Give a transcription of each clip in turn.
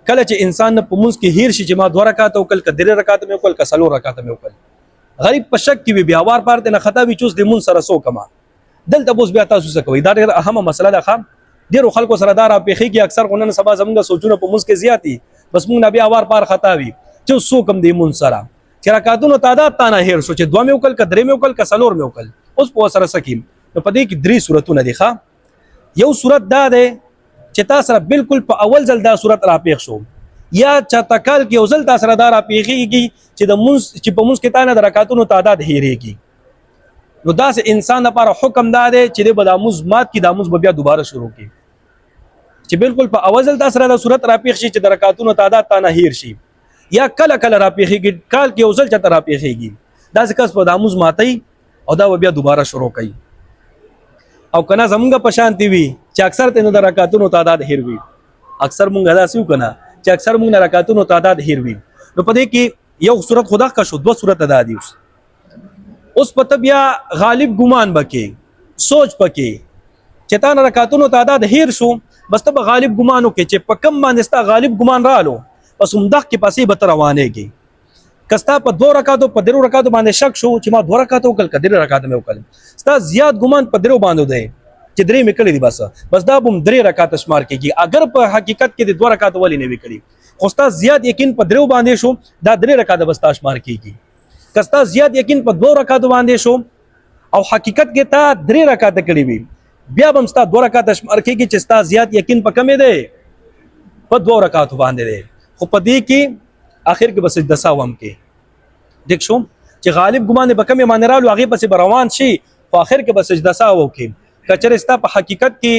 کله چې انسان په منځ کې هیر شي چې ما دوه رکعات وکړل، که درې رکعات مې وکړل، که څلور رکعات مې وکړل، غریب په شک کې وي، بیا وار پار ته نه خطا وي چې اوس د مونځ سره څه وکړم. دلته اوس بیا تاسو څه کوئ؟ دا ډېره اهمه مسله ده. ښه، ډېرو خلکو سره دا را پېښېږي. اکثر خو نن سبا زمونږ سوچونه په مونځ کې زیات دي، بس مونږ نه بیا وار پار خطا وي چې اوس څه وکړم د مونځ سره، چې رکعاتونو تعداد تا نه هېر شو چې دوه مې وکړل، که درې مې وکړل، که څلور مې وکړل، اوس په سره څه کیم؟ نو په دې کې درې صورتونه دي. ښه، یو صورت دا دی چې تا سره بالکل په اول ځل دا صورت را پیښ شو، یا چاته کال کې یو ځل تا سره دا را پیښیږي چې د مونځ چې په مونځ کې تا نه د رکعاتونو تعداد هېرېږي، نو داسې انسان لپاره حکم دا دی چې د به دا مونځ مات کړي، دا مونځ به بیا دوباره شروع کړي. چې بالکل په اول ځل تا سره دا صورت را پیښ شي چې د رکعاتونو تعداد تا نه هېر شي، یا کله کله را پیښیږي، کال کې یو ځل چاته را پیښیږي، داسې کس په دا مونځ ماتوي او دا بیا دوباره شروع کوي. او کنه زمونږ په شان دی وي چې اکثر ته د رکعاتونو تعداد هیر وي، اکثر مونږ دا سیو کنه چې اکثر مونږ رکعاتونو تعداد هیر وي، نو په دې کې یو صورت خدا کا شو، دوه صورت ادا دي. اوس په بیا غالب ګمان بکې سوچ پکې چې تا نه رکعاتونو تعداد هیر شو، بس ته به غالب ګمان وکې چې په کم باندې ستا غالب ګمان رالو، بس همدغه کې پسې به ته روانېږي. که ستا په دوه رکعاتو په درو رکعاتو باندې شک شو چې ما دوه رکعات وکړل که درې رکعات مې وکړل، ستا زیات ګمان په درو باندې دی چې درې مې کړي دي، بس بس دا به هم درې رکعات شمار کېږي، اگر په حقیقت کې د دوه رکعات ولې نه وي کړي، خو ستا زیات یقین په درو باندې شو، دا درې رکعات به ستا شمار کېږي. که ستا زیات یقین په دوه رکعاتو باندې شو او حقیقت کې تا درې رکعات کړي وي، بیا به هم ستا دوه رکعات شمار کېږي چې ستا زیات یقین په کمې دی، په دوه رکعاتو باندې دی. خو په دې کې اخر کې به سجده سهو هم کې. ټیک شو؟ چې غالب ګمان به کمې باندې رالو، هغې پسې به روان شي، خو اخر کې به سجده سهو وکړي. که چېرې ستا په حقیقت کې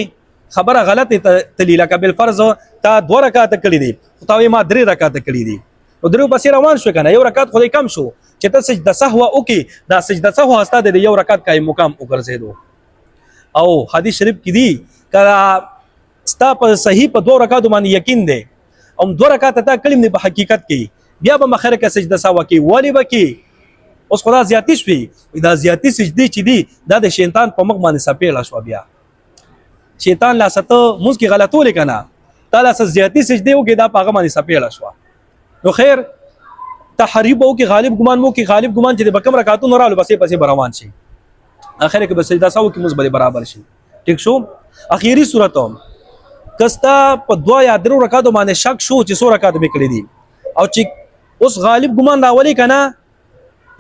خبره غلطه تللی، لکه بالفرض تا دوه رکعاته کړي دي خو تا وایي ما درې رکعاته کړي دي، نو درې پسې روان شو کنه، یو رکعت خو دې کم شو، چې ته سجده سهو وکړي، دا سجده سهو ستا د یو رکعت قایم مقام وګرځېدو. او حدیث شریف کې دي که ستا په صحیح په دوه رکعاتو باندې یقین دی او دوه رکعاته تا کړي نه په حقیقت کې، بیا به مخره کې سجده سهو کې ولی بکی. اوس خدا زیاتی شوي، دا زیاتی سجدي چې دي دا د شیطان په مخ باندې سپېړه شو، بیا شیطان لا ست موږ کې غلطول کنه، تا لا زیاتی سجدي وکي، دا په هغه باندې سپېړه شو. نو خیر، تحریب او کې غالب ګمان مو کې غالب ګمان چې د بکم رکعاتونو رالو بسې پسې روان شي، اخر کې بس سجده سهو کې موږ برابر شي. ټیک شو؟ اخیری صورت هم کستا په دوا یا درو رکعاتو باندې شک شو چې څو رکعات مې کړی دي، او چې اوس غالب ګمان راولي کنه،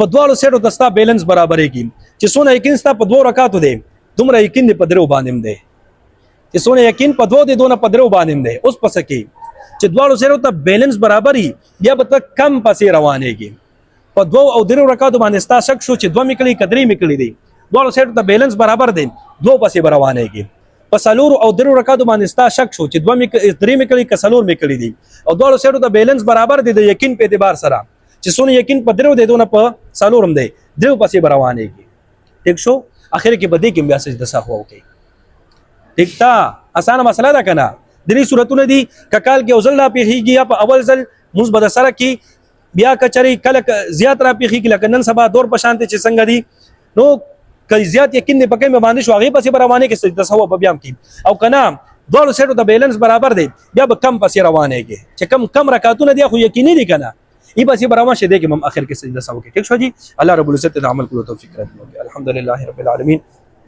په دواړو سیټو ته ستا بیلنس برابرېږي چې څونه یقین ستا په دوو رکعاتو دی، دومره یقین دی په درو باندې دی، چې څونه یقین په دوو دی دونه په درو باندې دی. اوس پس کې چې دواړو سیټو ته بیلنس برابري، بیا به ته کم پسې روانېږي. په دوو او درو رکعاتو باندې ستا شک شو چې دوه مې کړي که درې مې کړي دي، دواړو سیټو ته بیلنس برابر دی، دوو پسې به روانېږي. په څلورو او درو رکعاتو باندې ستا شک شو چې دوه مې درې مې کړي که څلور مې کړي دي، او دواړو سیټو ته بیلنس برابر دی د یقین په اعتبار سره چې څونه یقین په درو دی دونه په څلورم دی، درو پسې به روانېږي. ټیک شو؟ اخر کې به دې کې بیا سجده سهو وکړي. ټیک تا اسانه مسله ده کنه؟ درې صورتونه دي. که کال کې یو ځل را پیښیږي یا په اول ځل موږ به د سره کې، بیا کچري کله زیات را پیښیږي، لکه نن سبا دور په شان ته چې څنګه دي، نو که زیات یقین دی پکې مې باندې شو، هغه پسې روانه کې سجده سهو په بیا کې، او کنه دواړو سیټو ته بیلنس برابر دی، بیا به کم پسې روانېږي چې کم کم رکعاتونه دي خو یقیني دي کنه، ای پسې روان شي، دې کې هم اخر کې سجده سهو کې. ټیک شو جی؟ الله رب العزت د عمل کولو توفیق راکړي. الحمدلله رب العالمین.